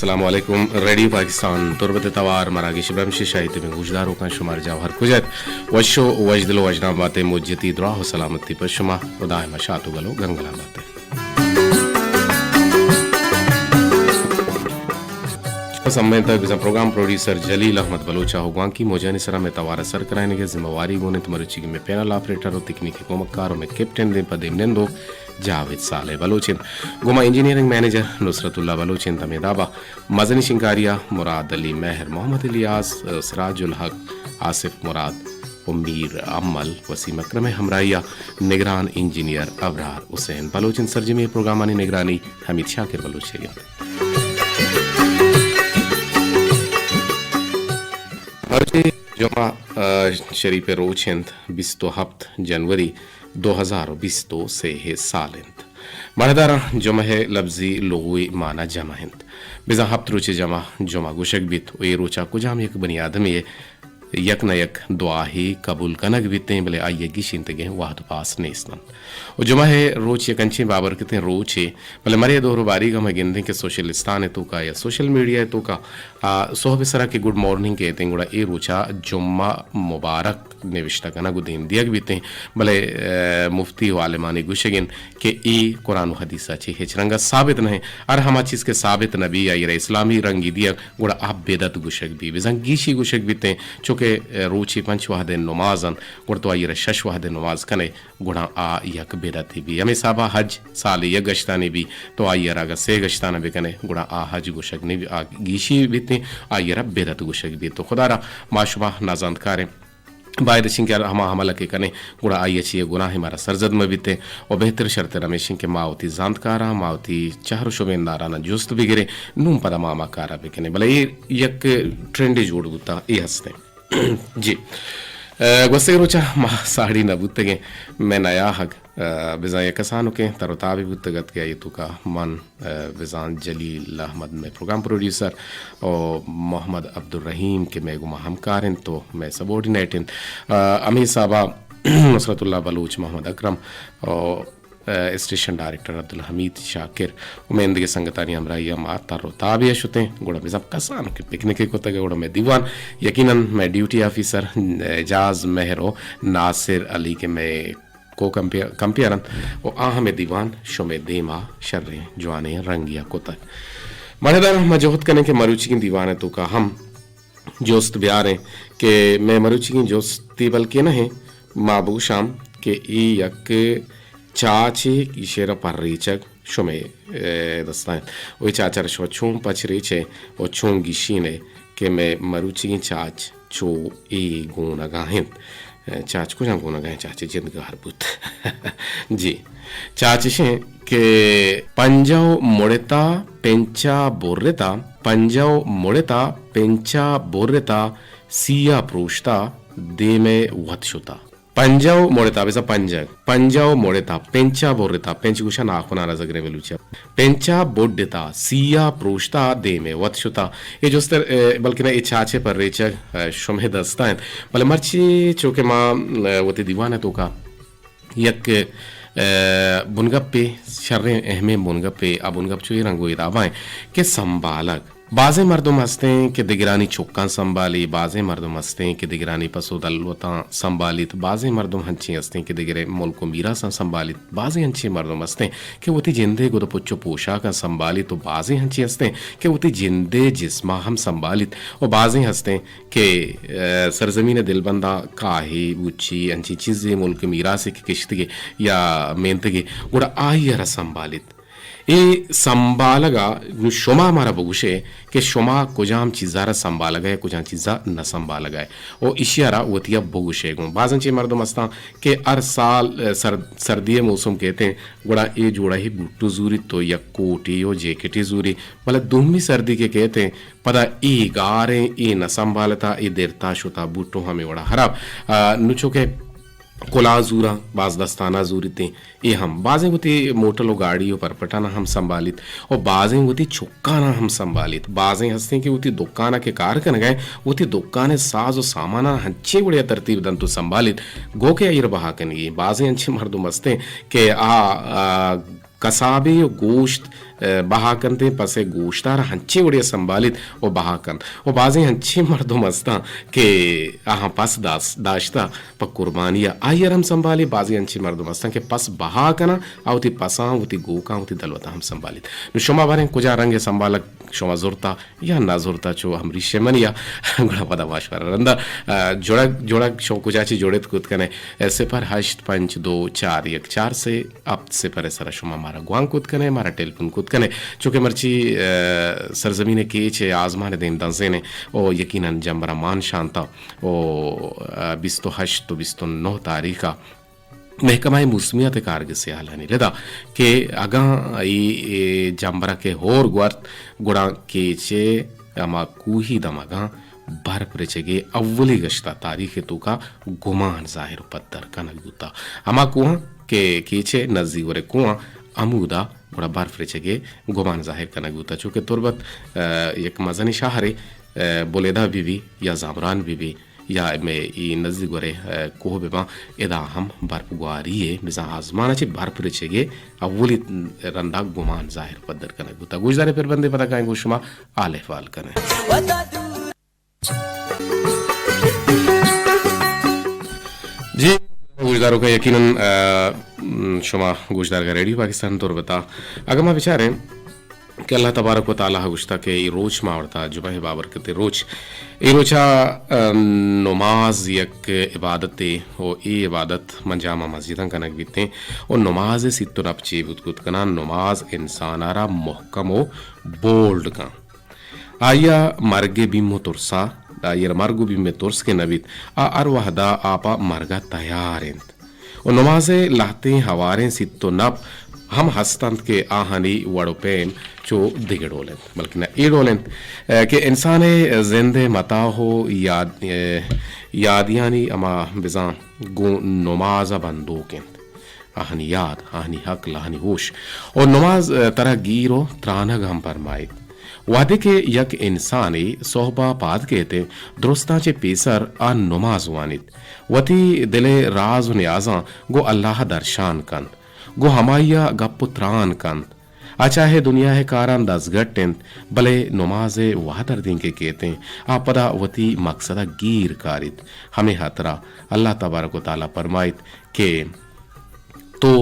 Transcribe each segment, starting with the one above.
السلام علیکم۔ ریڈیو پاکستان تربت توار مراگش برمش شاہی تمیں گوشداروکاں شمار جاہ ہر کجا ات، وش و وشدل و وشنام باتے، مجتی دراہ و سلامتی پر شما و دائم شات و گل و گنگلا باتے۔ سمینتگ بزاں پروگرام پروڈیوسر جلیل احمد بلوچ ء گوانکی موجانی سرا مئے توار ء سر کرائینگ ء ذمہ واری گون انت۔ مروچیگیں مئے پینل آپریٹر و تکنیکی کمکار و مئے کیپٹن دیم پہ دیم نندوک جاوید صالح بلوچ انت۔ گوں ما انجینئرنگ مینیجر نصرت اللہ بلوچ انت۔ ہمے دابا مزنی شنکاری ء مراد علی مہر، محمد الیاس، سراج الحق، آصف مراد و میر امل، وسیم اکرم ء ہمراہی ء نگران انجینئر ابرار حسین بلوچ انت۔ سرجمی پروگرامانی نگرانی حمید شاکر بلوچ ء انت۔ مرچی جمعہ، آ، شریف ء روچ انت، بیست و ہپت جنوری دو ہزار و بیست و سے ء سال انت۔ مڑداراں جمعہ ء لبزی لغوی معنی جمع انت۔ بزاں ہپت روچ ء جمعہ، جمعہ گوشگ بیت و اے روچ ء کجام یک بنی آدمے ء یک نہ یک دعاہے قبول کنگ بیتیں، بلے آئی ء گیشینتگیں وہد و پاس نیست انت۔ و جمعہ ء روچ یک انچیں بابرکتیں روچے، بلے مرے دور و باریگ ء ما گندیں کہ سوشلستان ء توکا یا سوشل میڈیا ء توکا، آ، سہب ء سرا کہ گڈ مارننگ کہتیں، گڑا اے روچا جمعہ مبارک نوشتہ کنگ و دیم دیگ بیتیں، بلے، آ، مفتی و عالمانی گوشگ انت کہ اے قرآن و حدیث ء چہ ہچ رنگ ء ثابت نہ انت۔ ہر ہما چیز کہ ثابت نہ بی، آئی را اسلامی رنگی دیگ، گڑا آ بدعت گوشگ بی۔ بزاں گیشی گوشگ بیتیں، چونکہ، آ، روچی پنچ وہد ء نماز انت، گڑا تو آئی را شش وہد ء نماز کنے، گڑا آ یک بدعتی بی۔ ہمے حسابا حج سالے یک گشتانی بی، تو آئی ء را اگاں سے گشتان ء بکنے، گڑا آ حج گوشگ نہ بی، آ گیشی بیتیں، آئی ء را بدعت گوشگ بیت۔ تو خدا را ما شما نازانتکاریں، باید اش انت کہ ہما عمل ء کہ کنیں، گڑا آئی ء چہ اے گناہ مارا سرزد مہ بیتیں۔ و بہتر شرتر ہمیش انت کہ ما وتی زانتکاراں، ما وتی چہر و شبینداراناں جست بگریں، نوں پدا ما ہما کار ء بکنیں۔ بلے اے یک ٹرینڈے جوڑ بوتا، اے ہستیں۔ جی۔ ء، گوستگیں روچ ء ما ساڑی نہ بوتگیں، مئے نیاہگ، ء، بزاں یک کسانکیں تر و تابے بوتگ ات کہ آئی ء توکا من، ء، بزاں جلیل احمد مئے پروگرام پروڈیوسر و محمد عبدالرحیم کہ مئے گوما ہمکار انت و مئے سبارڈینیٹ انت، ء، ہمے حسابا نصرت اللہ بلوچ، محمد اکرم و ء، اسٹیشن ڈائریکٹر عبدالحمید شاکر و مئے اندگہ سنگتانی ہمراہی ء ما تر و تابے ء شتیں، گڑا بزاں کسانکیں پکنکے کتگ ء گڑا مئے دیوان یقیناً مئے ڈیوٹی آفیسر اعجاز مہر و ناصر علی کہ مئے کو کمپیئر، کمپیئر انت و آ ہمے دیوان شمئے دیما شریں جوانیں رنگیا کتگ۔ مڑداراں ما جہد کنیں کہ مروچیگیں دیوان ء توکا ہم جست بیاریں کہ مئے مروچیگیں جستے بلکیں نہ انت، ما بگوشاں کہ اے یک چاچے، ایشی ء را پریچگ شمئے، اے، دستا انت۔ و اے چاچ ء را شما چون پچ ریچ ئے و چون گیشین ئے کہ مئے مروچیگیں چاچ چو اے گونگا انت۔ اے، چاچ کجام گونگا انت؟ چاچ ء جند گار بوت۔ جی۔ چاچ اش انت کہ پنجو مڑتا پنچا برتا، پنجو مڑتا پنچا برتا، سیا پروشتا دیم ء وت شتا۔ پنجو مڑتا، بزاں پنجگ، پنجو مڑتا پنچا برتا، پنچ گوشا ناخنا رزگرے بلوچا۔ پنچا بڈتا سیا پروشتا دیم ء وت شتا۔ اے جستر، اے، بلکنا اے چاچ ء پریچگ، اے، شمئے دستا انت۔ بلے مرچی چو کہ ما، اے، وتی دیوان ء توکا یک، اے، بنگپے، شریں اہمیں بنگپے، آ بنگپ چو اے رنگ و اے دابا انت کہ سنبھالگ۔ بازیں مردم ہستیں کہ دگرانی چکاں سنبھالی، بازیں مردم ہستیں کہ دگرانی پس و دلوتاں سنبھالیت، بازیں مردم ہنچیں ہستیں کہ دگرے ملک و میراساں سنبھالیت، بازیں ہنچیں مردم ہستیں کہ وتی جندے گد و پچ و پوشاکاں سنبھالیت و بازیں ہنچیں ہستیں کہ وتی جندے جسما ہم سنبھالیت و بازیں ہستیں کہ، اے، سرزمین ء دلبندا کاہے، بوچی، انچیں چیزے ملک میراثے کہ کشتگے یا مینتگے، گڑا آئی ء را سنبھالیت۔ اے سنبھالگ ء نوں شما مارا بگوشے کہ شما کجام چیزا را سنبھالگ ء، کجام چیزا نہ سنبھالگ ء، و ایشی ء را وتی ء بگوشے گوں۔ باز انچیں مردم ہستاں کہ ہر سال، اے، سر-، سردی ء موسم کیتیں، گڑا اے جوڑا ہی بوٹو زوریت تو یک کوٹے و جیکٹے زوری، بلے دومی سردی کہ کیتیں، پدا اے گاریں، اے نہ سنبھالتا، اے درتا شتا، بوٹو ہمے وڑا خراب۔ آ، نوں چو کہ کلاہ زوراں، باز دستانہ زوریتیں، اے ہم بازیں وتی موٹل و گاڑی و پرپٹاناں ہم سنبھالیت و بازیں وتی چکاناں ہم سنبھالیت۔ بازیں ہستیں کہ وتی دکاناں کہ کار کنگا انت، وتی دکان ء ساز و ساماناں ہنچیں وڑے ء ترتیب دنت و سنبھالیت، گو کہ آئی ء را بہا کنگی۔ بازیں انچیں مردم ہستیں کہ آ، آ، کسابے و گوشت، ء، بہا کنت، پس ء گوشت ء را ہنچیں وڑے ء سنبھالیت و بہا کنت۔ و بازیں ہنچیں مردم ہستاں کہ آہاں پس داس-، داشتہ پہ قربانی ء آئی ء را ہم سنبھالی، بازیں ہنچیں مردم ہستاں کہ پس بہا کناں، آ وتی پساں، وتی گوکاں، وتی دلوتاں ہم سنبھالیت۔ نوں شما باریں کجا رنگ ء سنبھالگ شما زرتا یا نہ زرتا چو ہمریش منی ء، گڑا پدا ما شمارا رندا، ء، جوڑگ، جوڑگ شما کجا چہ جوڑت کت کنے؟ ء، صفر ہشت پنچ دو چار یک چار سے ہپت صفر ء سرا شما مارا گوانک کت کنے، مارا ٹیلیفون کت کنے۔ چونکہ مرچی، ء، سرزمین کیچ ء آزمان ء دیم دنزین ء او یقیناً جمبراں مان شانتا او، ء، بیست و ہشت و بیست و نہ تاریخ ء محکمہ موسمیات ء کارگس ء ہالانی ردا کہ اگاں اے، اے جمبرک ء ہور گورت، گڑا کیچ ء ہما کوہی دمگاں برپ رچگ ء اولی گشت ء تاریخ ء توکا گمان ظاہر و پدر کنگ بوتا۔ ہما کوہاں کہ کیچ ء نزیک ور ء کوہاں ہمودا گڑا برف رچگ ء گمان ظاہر کنگ بوتا۔ چونکہ تربت، ء، یک مزنیں شہرے، ء، بلیدہ بہ بی یا زامران بہ بی، یا مئے اے نزیک گورے، ء، کوہ بہ باں، ادا ہم برپ گواری ء بزاں آزمان ء چہ برپ رچگ ء اولی رندا گمان ظاہر پدر کنگ بوتا۔ گوشدارے پر بندے پدا کائیں گوں شما حال احوال کنیں۔ جی، گوشداروکاں یقیناً، ء، شما گوشدارگا ریڈیو پاکستان تربتا۔ اگاں ما بچاریں، کہ اللہ تبارک و تعالی ء گوشتہ کہ اے روچ ما وڑتا جمعہ بابرکت روچ، اے روچا، ء، نماز یک عبادتے و اے عبادت منجاما مسجداں کنگ بیتیں و نماز ء سیت و نپ چے بوت کت کناں، نماز انسان ء را محکم و بولڈ کن۔ آئی ء مرگ ء بیم و ترسا، آئی ء را مرگ و بیم ء ترس کہ نہ بیت، آ ہر وہدا آ پہ مرگ ء تیار انت۔ و نماز ء لہتیں ہواریں سیت و نپ ہم ہست انت کہ آہانی وڑ و پیم چو دگہ ڈول انت، بلکنا اے ڈول انت، ء، کہ انسان ء زند ء متاہ و یاد-، ء، یادیانی ہما بزاں گوں نماز ء بندوک انت۔ آہانی یاد، آہانی عقل، آہانی ہوش و نماز، ء، ترا گیر و ترانگ ہم پرمائیت۔ وہدے کہ یک انسانے سہب ء پاد کیت، درستاں چہ پیسر آ نماز وانیت۔ وتی دل ء راز و نیازاں گوں اللہ ء درشان کنت، گوں ہمائی ء گپ و تران کنت۔ آ چاہے دنیا ء کاراں دزگٹ انت، بلے نماز ء وہد ہردیں کہ کیت انت، آ پدا وتی مقصد ء گیر کاریت۔ ہمے ہاترا اللہ تبارک و تعالی پرمائیت کہ تو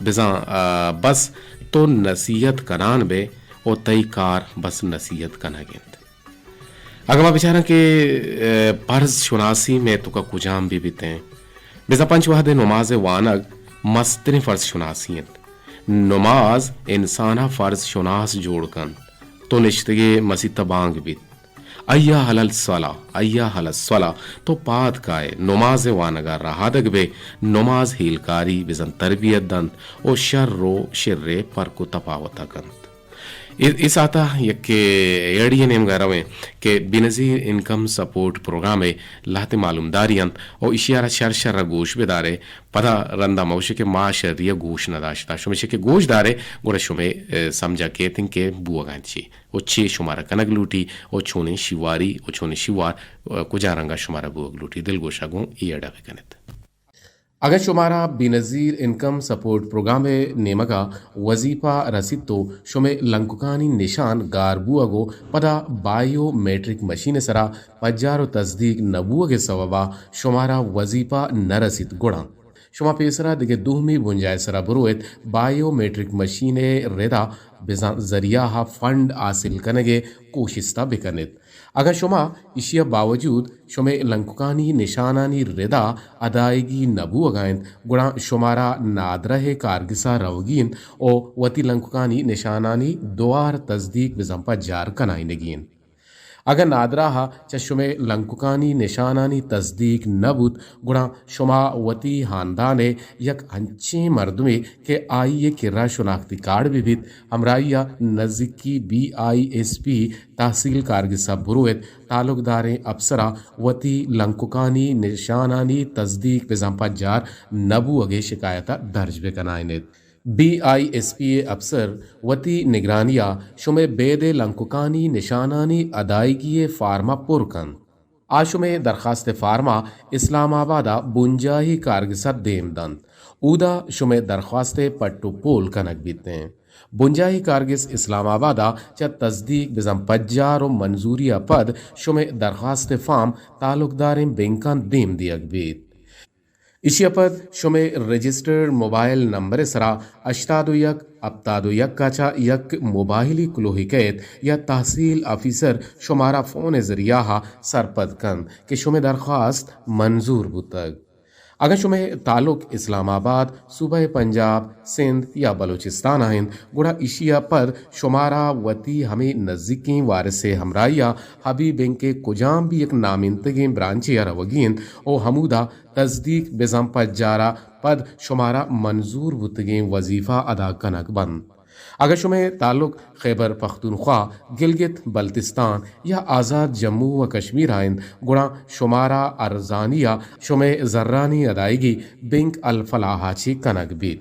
بزاں، آ، بس تو نصیحت کنان بئے و تئی کار بس نصیحت کنگ انت۔ اگاں ما بچاراں کہ، ء، فرض شناسی مئے توکا کجام بہ بیتیں، بزاں پنچ وہدے نماز ء وانگ مستریں فرض شناسی انت۔ نماز انسان ء فرض شناس جوڑ کنت۔ تو نشتگے مسیت ء بانگ بیت، حی علی الصلاۃ، حی علی الصلاۃ، تو پاد کائے، نماز ء وانگ ء رہادگ بئے، نماز ہیلکاری بزاں تربیت دنت و شر و شر ء پرک و تپاوت ء کنت۔ اے، اے ساعت ء یک ایڈی ء نیمگ ء رویں کہ بینظیر انکم سپورٹ پروگرام ء لہتیں معلومداری انت و ایشی ء را شر شر ء گوش بدارے، پدا رندا موشے کہ ما شری ء گوش نہ داشتا۔ شمشے کہ گوش دارے، گڑا شمے، ء، سمجھا کیت انت کہ بوگا انت چی و چے شمارا کنگ لوٹی و چونیں شیواری و چونیں شیوار، ء، کجا رنگا شمارا بوگ لوٹی۔ دلگوشا گوں اے اڈا بکنت۔ اگاں شمارا بینظیر انکم سپورٹ پروگرام ء نیمگا وظیفہ رسیت و شمئے لنککانی نشان گار بوگ و پدا بائیو میٹرک مشین ء سرا پجار و تصدیق نہ بوگ ء سوبا شمارا وظیفہ نہ رسیت، گڑا شما پیسرا دگہ دومی بنجاہ ء سرا برویت، بائیو میٹرک مشین ء ردا بزاں ذریعہ ء فنڈ حاصل کنگ ء کوشست ء بکنیت۔ اگاں شما ایشی ء باوجود شمئے لنککانی نشانانی ردا ادائیگی نہ بوگا انت، گڑا شمارا نادرہ ء کارگسا روگی انت و وتی لنککانی نشانانی دوار تصدیق بزاں پجار کنائینگی انت۔ اگاں نادراہ ء چہ شمئے لنککانی نشانانی تصدیق نہ بوت، گڑا شما وتی ہاندان ء یک انچیں مردمے کہ آئی ء کرا شناختی کارڈ بہ بیت، ہمراہی ء نزیکی بی آئی ایس پی تحصیل کارگس ء برویت، تعلقداریں اپسرا وتی لنککانی نشانانی تصدیق بزاں پجار نہ بوگ ء شکایت ء درج بہ کنائینیت۔ بی آئی ایس پی ء اپسر وتی نگرانی ء شمئے بید ء لنککانی نشانانی ادائیگی ء فارم ء پر کنت۔ آ شمئے درخواست ء فارم ء اسلام آباد ء بنجاہی کارگس ء دیم دنت اودا شمئے درخواست ءِ پٹ ءُ پول کنگ بیت ایں۔ بنجاہی کارگس اسلام آباد ءَ چہ تصدیق بزاں پجار ءُ منظوری ءَ پد شمئے درخواست فارم تعلقداریں بینکاں دیم دیگ بیت۔ ایشی ءَ پد شمئے رجسٹرڈ موبائل نمبر ءِ سرا ہشتاد ءُ یک ہپتاد ءُ یک ءَ چہ یک موبائلی کلوہے کئیت یا تحصیل آفیسر شمارا فون ءِ ذریعہ ءَ سرپد کنت کہ شمئے درخواست منظور بوتگ۔ اگاں شمئے تعلق اسلام آباد، صوبہ پنجاب، سندھ یا بلوچستان ءَ انت، گڑا ایشی ءَ پد شمارا وتی ہمے نزیکیں وارث ءِ ہمراہی ءَ ہبی بینک ءِ کجام بھی یک نامینتگیں برانچے ءَ روگی انت ءُ ہمودا تصدیق بزاں پجار ءَ پد شمارا منظور بوتگیں وظیفہ ادا کنگ بنت۔ اگاں شمئے تعلق خیبر پختونخوا، گلگت بلتستان یا آزاد جموں و کشمیر ءَ انت، گڑا شمارا ارزانی ءَ شمئے زرانی ادائیگی بینک الفلاح ءَ چہ کنگ بیت۔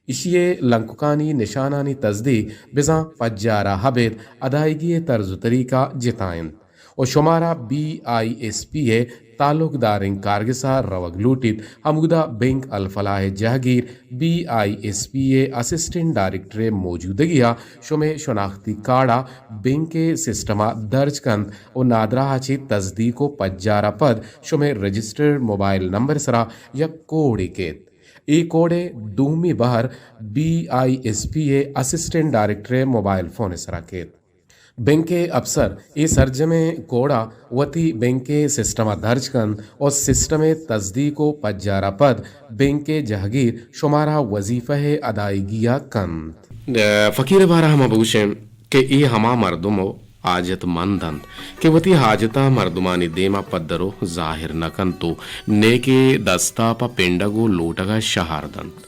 ایشی ءِ لنککانی نشانانی تصدیق بزاں پجار ءَ ہبیت، ادائیگی ءِ طرز ءُ طریقہ جتا انت۔ ءُ شمارا بی آئی ایس پی ءِ تعلقداریں کارگس ءَ روگ لوٹیت، ہمودا بینک الفلاح ءِ جہگیر بی آئی ایس پی ءِ اسسٹنٹ ڈائریکٹر ءِ موجودگی ءَ شمئے شناختی کارڈ ءَ بینک ءِ سسٹم ءَ درج کنت ءُ نادراہ ءَ چہ تصدیق ءُ پجار ءَ پد شمئے رجسٹرڈ موبائل نمبر ءِ سرا یک کوڈے کیت۔ اے کوڈ ءِ دومی بہر بی آئی ایس پی ءِ اسسٹنٹ ڈائریکٹر ءِ موبائل فون ءِ سرا کیت۔ بینک ءِ اپسر اے سرجمیں کوڈ ءَ وتی بینک ءِ سسٹم ءَ درج کنت ءُ سسٹم ءِ تصدیق ءُ پجار ءَ پد بینک ءِ جہگیر شمارا وظیفہ ءِ ادائیگی ءَ کنت۔ فقیر ءِ بارہ ءَ ما بگوشیں کہ اے ہما مردم ءُ حاجت مند انت کہ وتی حاجت ءَ مردمانی دیم ءَ پدر ءُ ظاہر نہ کنت ءُ نیکیں دست ءَ پہ پنڈگ ءُ لوٹگ ءَ شہار دنت۔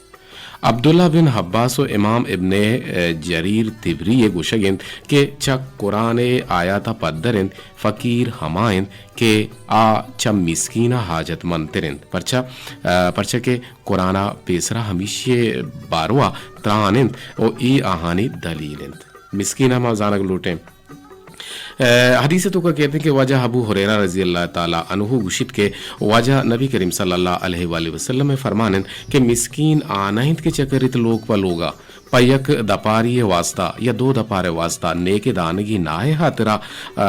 عبداللہ بن عباس ءُ امام ابن، اے، جریر طبری ءِ گوشگ انت کہ چہ قرآن ءِ آیات ءَ پدر انت، فقیر ہما انت کہ آ چہ مسکین ءَ حاجت مند تر انت۔ پرچا؟ اے، پرچا کہ قرآن ءَ پیسرا ہمیشی ءِ باروا تران انت ءُ اے آہانی دلیل انت۔ مسکین ءَ ما زانگ لوٹیں۔ اے، حدیث ءِ توکا کیت کہ واجہ ابو ہریرہ رضی اللہ تعالی عنہ گوشیت کہ واجہ نبی کریم صلی اللہ علیہ وآلہ وسلم ءِ فرمان انت کہ مسکین آ نہ انت کہ چکریت لوگ پہ لوگا پہ یک دپاری ءِ واسطہ یا دو دپار ءِ واسطہ نیکیں دانگی ناہ ءِ ہاترا، آ،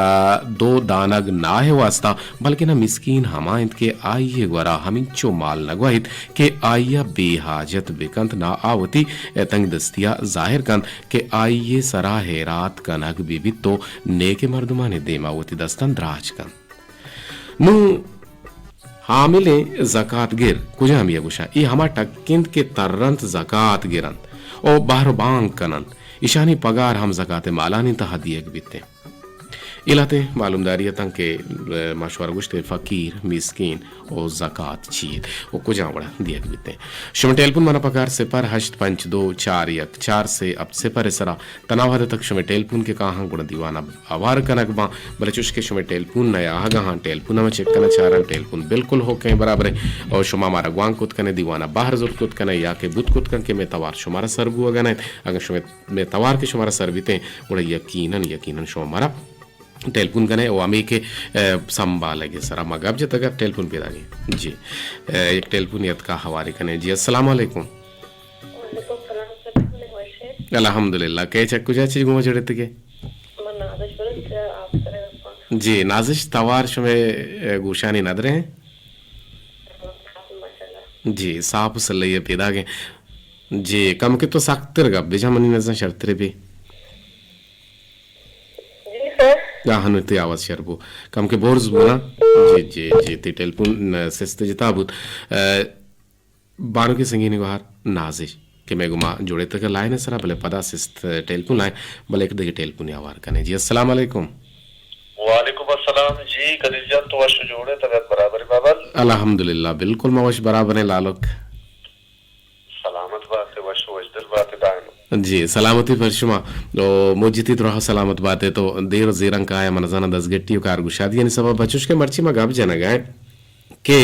دو دانگ ناہ ءِ واسطہ، بلکنا مسکین ہما انت کہ آئی ءِ گورا ہمینچو مال نگوہیت کہ آئی ءَ بے حاجت بکنت، نا آ وتی تنگ دستی ءَ ظاہر کنت کہ آئی ءِ سرا ہیرات کنگ بہ بیت ءُ نیکیں مردمانی دیما وتی دستاں دراج کنت۔ نوں حاملیں زکات گر کجامی ءَ گوشاں؟ اے ہما ٹک انت کہ ترنت زکات گرنت ءُ بہر ءُ بانگ کننت، ایشانی پگار ہم زکات ءِ مالانی تہا دیگ بیت انت۔ اے لہتیں معلومداری اتاں کہ، اے، ما شوار گوشت فقیر، مسکین ءُ زکات چی انت ءُ کجام وڑا دیگ بیت انت۔ شمئے ٹیلیفون منا پکار صفر ہشت پنچ دو چار یک چار سے ہفت صفر ءِ سرا۔ تنا وہد تک شمئے ٹیلیفون کہ کاہاں گڑا دیوان ءَ ہوار کنگ باں، بلے چوش کہ شمئے ٹیلیفون نہ آہگ ءَ ہاں، ٹیلیفون ءَ ما چیک کناں چاراں، ٹیلیفون بالکل اوکیں برابر ءُ شما مارا گوانک کت کنے، دیوان ءَ بہر زرت کت کنے یا کہ بوت کت کن کہ مئے توار شمارا سر بوگ ءَ نہ انت۔ اگاں شمئے، مئے توار کہ شمارا سر بیتیں، گڑا یقیناً، یقیناً شما مارا ٹیلیفون کنے ءُ ہمے کہ، اے، سنبھالگ ءِ سرا ما گپ جتگ ءَ ٹیلیفون پیداگیں۔ جی، اے، یک ٹیلیفون یتکا ہوارے کنے۔ جی، السلام علیکم۔ وعلیکم السلام سر، من وش ءَ۔ الحمدللہ۔ کئے چہ کجا چہ گوں ما جڑتگ ئے؟ من نازش بلوچ چہ آپسر ءَ گپاں۔ جی، نازش توار شمئے، اے، گوشانی ندریں؟ ماشاءاللہ۔ جی، صاف ءُ سلئی ءَ پیداگیں۔ جی، کم کہ تو سختر گپ بجا، منی نزاں شرترے بی۔ جی سر۔ آ، ہنو تئی آواز شر بو۔ کم کہ برز بو نا۔ جی، جی، جی، تئی ٹیلیفون، آ، سست جتا بوت۔ آ، بانک سنگینی گوہار نازش کہ مئے گوما جوڑیتگ لائن ءِ سرا، بلے پدا سست ٹیلیفون لائن، بلے یک دگہ ٹیلیفون ہوار کنے۔ جی، السلام علیکم۔ وعلیکم السلام۔ جی، قدیر جان، تو وش جوڑ ئے، طبیعت برابر ئے بابل؟ الحمدللہ، بالکل ما وش برابر ایں لالک۔ سلامت بات ئے، وش ءُ وشدل بات ئے دائم۔ جی، سلامتی پر شما۔ او موجتی دراہ سلامت بات ئے، تو دیر ءُ زیران کائے، من زاناں دزگٹی ءُ کارگشادیانی سبب ءَ، چوش کہ مرچی ما گپ جنگ ءَ ایں کہ،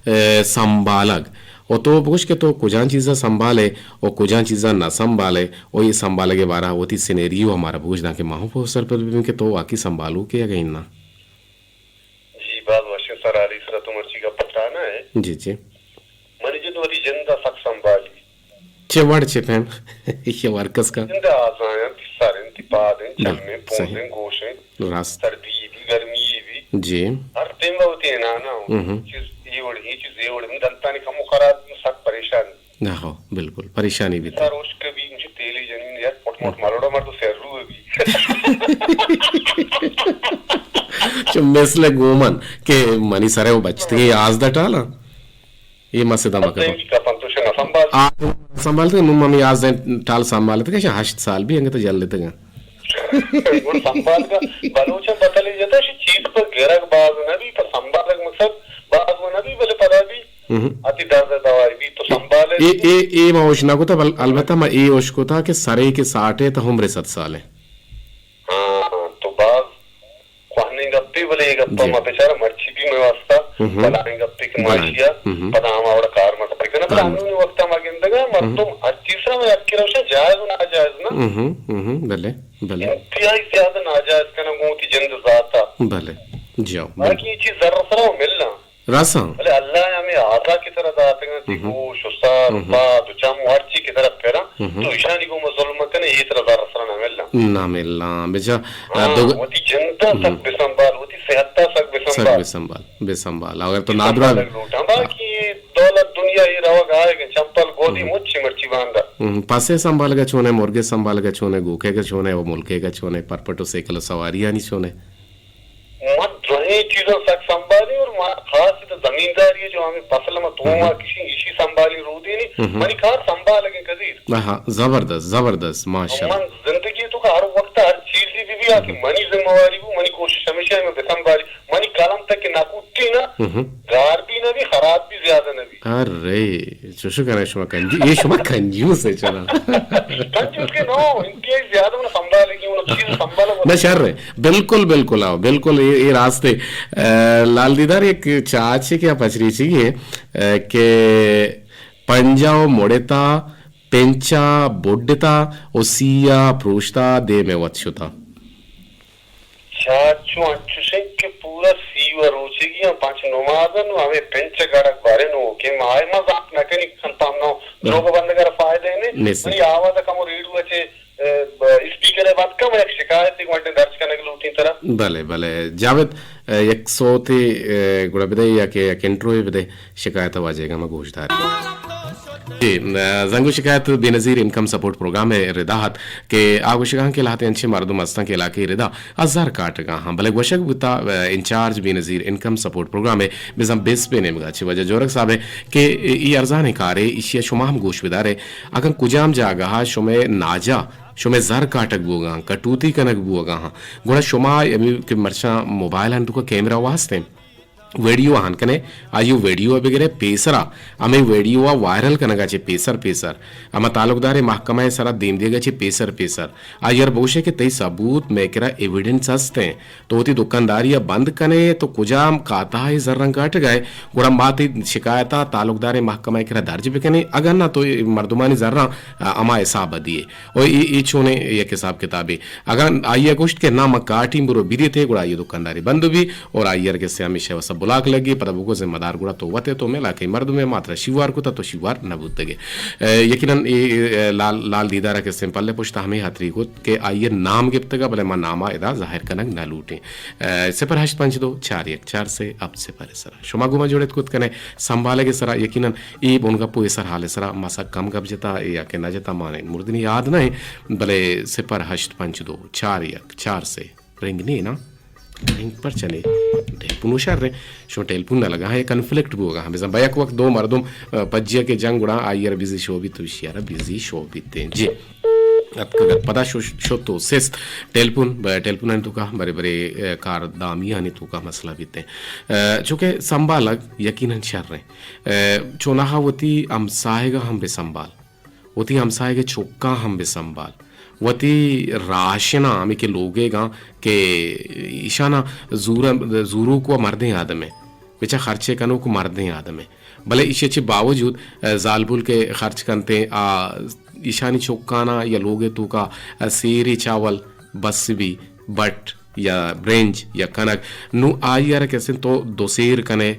اے، سنبھالگ۔ او تو بگوش کہ تو کجان چیزاں سنبھالے او کجان چیزاں نہ سنبھالے، او اے سنبھالگ ءِ بارہ ءَ وتی سینیریو ءَ مارا بگوش داں کہ ما ہوں پہ سرپد ببیں کہ تو واقعی سنبھالوکے یا کہ اناں۔ جی، باز وشیں سر حالی سرا تو مرچی گپ پٹانا ئے۔ جی، جی۔ منی جند وتی جند ءَ سک سنبھال چہ وڑ چہ پیم؟ ایشی ءَ ہر کس کا۔ زندہ آزاں انت، سر انت، پاد انت، بل، چم انت، پونز صحیح۔ انت، گوش انت۔ راست۔ سردی بی، گرمی بی۔ جی۔ ہر ٹیم وتی انانا ہوں۔ ہوں۔ چیز اے وڑ، اے چیز اے وڑ، من دنتانی کمو خراب، من سک پریشان۔ نہ ہو، بالکل۔ پریشانی بیت۔ سر اشک بی، مجھے تیلی جنین یار، پٹ مٹ مالوڑا مر تو سر رو بی۔ چو مثل گومن کہ منی سرے و بچتگی یازدہ ٹالا۔ اے ما صدا مکن۔ کپن تو شنا سنبھال۔ آ، سنبھالتے، نوں ہمیں یازدہ ٹال سنبھالتے کہ ہشت سال بھی انگت جل لیتے گا۔ گڑ سنبھال کا بلوچ بتلے جتا شی چیز پر گرگ باز نہ بھی، پر سنبھالگ مقصد باز وہ نہ بھی، بلے پدا بھی ہم۔ اتی درد دوائی بھی تو سنبھالے۔ اے، اے، اے ما ہوش نہ کوتا، بل-، البتہ ما اے ہوش کوتا کہ سرے کے ساٹے تا عمر صد سال ہے۔ ہاں، تو باز کوہنیں گپے، بلے اے گپ ہم۔ جی۔ ما بیچارہ مرچی بھی میں واسطہ ہم۔ بلائیں گپے کہ بلائیں۔ ماشیا ہم۔ پدا ہم آوڑا کار مت بکنہ، بلے کار مت۔ ہنونی وقت ما گندگا ہم۔ مردم ہر چیز را میں اکی روشن جائز و ناجائز نا۔ ہم، ہم، بلے، بلے۔ انتہائی زیادہ ناجائز کنگو تی جند ذاتا۔ بلے، جی ہاں، بلے۔ باقی یہ چیز ذرہ سرا ملنا۔ رساں۔ بلے اللہ ء ہمے آزا کہ ترا داتگاں، تئی ہم۔ گوش و سر و ہم۔ پاد و چم و ہرچی کہ ترا پراں، ہم۔ تو ایشانی گوما ظلم مکنے، اے ترا زر سرا نہ ملاں۔ نہ ملاں۔ بچا، ہاں، دو-، وتی جند ء ہم۔ سک بسنبھال، وتی صحت ء سک سک بسنبھال۔ بسنبھال، بسنبھال۔ اگر تو نادراہ سنبھالگ لوٹاں۔ باقی دولت دنیا اے روگ آئے کہ چمپل گودی ہم۔ مچی مرچی باندا۔ ہم، پسے سنبھالگا چونے، مرگے سنبھالگا چونے، گوکے گا چونے، و ملکے گا چونے، پرپٹ و سیکل و سواریانی چونے۔ من دوئیں چیزاں سک سنبھالی اور ما خاص تو زمینداری ہے جو ہمیں فصل ما تو ہم۔ ما کسی ایشی سنبھالی رودینی، ہم۔ منی کار سنبھالگیں کدیر۔ ہاں، زبردست، زبردست، ماشاءاللہ۔ من زندگی تو کا ہر وقت ہر چیزی بھی بھی آ کہ ہم۔ منی ذمہ واری بو، منی کوشش ہمیشہ ہے میں بسنبھالی، منی قلم تک کہ نہ کوٹی نا، ہم۔ گار بھی نہ بھی، خراب بھی زیادہ نہ بھی۔ ارے، چوشو کنے شما کنجو-، یہ شما کنجوس ہے چنا۔ کنجوس کے نو، انتہائی زیادہ انہوں سنبھالے کی، انہوں چیز سنبھالو۔ نہ شر ہے، بالکل، بالکل آؤ، بالکل یہ، یہ راست ہے۔ اے، لال دیدار یک چاچے کیا پچری چی ہے، اے، کہ پنجا و مڑتا، پنچا بڈتا و سیا پروشتا دے میں وت شتا۔ چاچو انچوش انت کہ پورا سی و روچگی آں پنچ نماز انت و ہمے پنچ گڑک بارے نوکیں ماہ ما زانت نہ کنی کنت ہم نو بلے۔ دروگ بندگ ء را فائدہ نے۔ نیست۔ منی آواز ء کمو ریڈیو ء چے، ء، ب-، اسپیکر ء بند کن، من یک شکایت گونڈیں درج کنگ لوٹیں ترا۔ بلے، بلے۔ جاوید، ء، یک سوتے، ء، گڑا بدے یا کہ یک انٹروے بدے، شکایت ء واجہ گا ما گوش دار۔ جی، ء، زنگو شکایت بے نظیر انکم سپورٹ پروگرام ء ردا ات کہ آ گوشگاں کہ لہتے انچیں مردم ہستاں کہ علاقے ردا آ زر کاٹگا ہاں، بلے گوشگ بوتا، ء، انچارج بے نظیر انکم سپورٹ پروگرام ء بزاں بس بے نیمگا چہ واجہ جورگ صاحب ء کہ ای ارزانیں کارے، ایشی ء شما ہم گوش بدارے۔ اگاں کجام جاگہ ء شمئے ناجا، شمئے زر کاٹگ بوگا ہاں، کٹوتی کنگ بوگا ہاں، گڑا شما ہمے کہ مرچاں موبائل آنی توکا کیمرہ واستیں۔ ویڈیو آن کنے، آئی ویڈیو ء بگرے، پیسرا ہمے ویڈیو ء وائرل کنگا چہ پیسر پیسر، ہما تعلقدار محکمہ ء سرا دیم دیگا چہ پیسر پیسر، آئی ء را بگوشے کہ تئی ثبوت مئے کرا ایویڈنس ہستیں، تو وتی دکانداری ء بند کنے، تو کجام کاتا ء زراں کاٹگا ئے، گڑا ما تئی شکایت ء تعلقدار محکمہ ء کرا درج بکنیں، اگاں نہ تو اے مردمانی زراں، ا، ہما حساب ء دیئے۔ و اے، اے چونیں یک حساب کتابے۔ اگاں آئی ء گوشت کہ نا، من کاٹیں، برو بدیتے، گڑا آئی ء دکانداری بند بی اور آئی ء را کسے ہمیشہ وسا بلاک لگی، پدا بگو ذمہ دار گڑا تو وت ئے، تو مئے علاقہ ء مردمے، ما ترا شیوار کتا، تو شیوار نہ بوتگے۔ ء، یقیناً اے، اے، لال، لال دیدار ء کسے پلے پشت ہمے ہاتری کت کہ آئی ء نام گپتگا، بلے ما نام ء ادا ظاہر کنگ نہ لوٹیں۔ ء، صفر ہشت پنچ دو چار یک چار سے ہفت صفر ء سرا شما گوں ما جوڑت کت کنے۔ سنبھالگ ء سرا یقیناً اے بنگپ و اے سرحال ء سرا ما سک کم گپ جتا یا کہ نہ جتا، ما نے مردنی یاد نہ ایں، بلے صفر ہشت پنچ دو چار یک چار سے رنگ نے نا، رنگ پر چنے ٹیلیفون و شر رہے، شما ٹیلیفون نہ لگا ہے، کنفلکٹ بوگا ہم بزن با یک وقت دو مردم، ء، پجیا کے جنگ گڑا آئی ار بزی شو بیت تو اشی ار بزی شو بیت ہیں۔ جی۔ اتکگ ات۔ پدا شو-، شت و سست۔ ٹیلیفون، ب-، ٹیلیفون آنی توکا برے برے، ء، کار دامی آنی توکا مسئلہ بیت ہیں۔ ء، چونکہ سنبھالگ یقیناً شر ہیں۔ ء، چوناہا وتی ہمساہگا ہم بہ سنبھال۔ وتی ہمساہگ چکاں ہم بہ سنبھال۔ وتی راشناں ہمے کہ لوگیگاں کہ ایشاناں زور-، زوروک و مردیں آدمے۔ بچا خرچے کنوک مردیں آدمے۔ بلے ایشی چہ باوجود، ء، زالبول کہ خرچ کنتیں، آ، ایشانی چکاناں یا لوگے توکا، ء، سیرے چاول بس بی، بٹ یا برنج یا کنگ، نوں آئی ء را کسیں تو دو سیر کنے،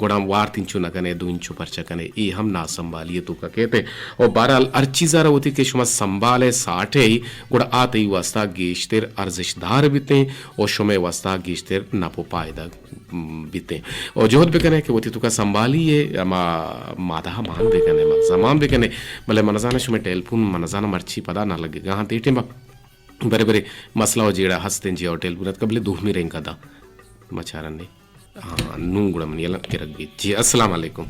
گڑا وارت انچو نہ کنے، دو انچو پرچہ کنے، اے ہم ناسنبالی ءِ توکا کیت۔ و بہرحال ہر چیز ءَ را وتی کہ شما سنبال ءَ ساٹے، گڑا آ تئی واسطہ گیشتر ارزشت دار بیتیں و شمئے واسطہ گیشتر نپ و پائدگ بیتیں۔ و جہد بکنے کہ وتی توکا سنبالی ءَ ہما مادہ مان بکنے، مغزہ مان بکنے۔ بلے من نزاناں شمئے ٹیلیفون، من نزاناں مرچی پدا نہ لگگا انت اے ٹیما۔ برے برے مسئلہ و جیڑہ ہستیں، جی او ٹیلیفون اتکا، بلے دومی رنگ ءَ دا۔ ما چارنے۔ ہاں، نوں گڑا منی الم گرگ بیت۔ جی، السلام علیکم۔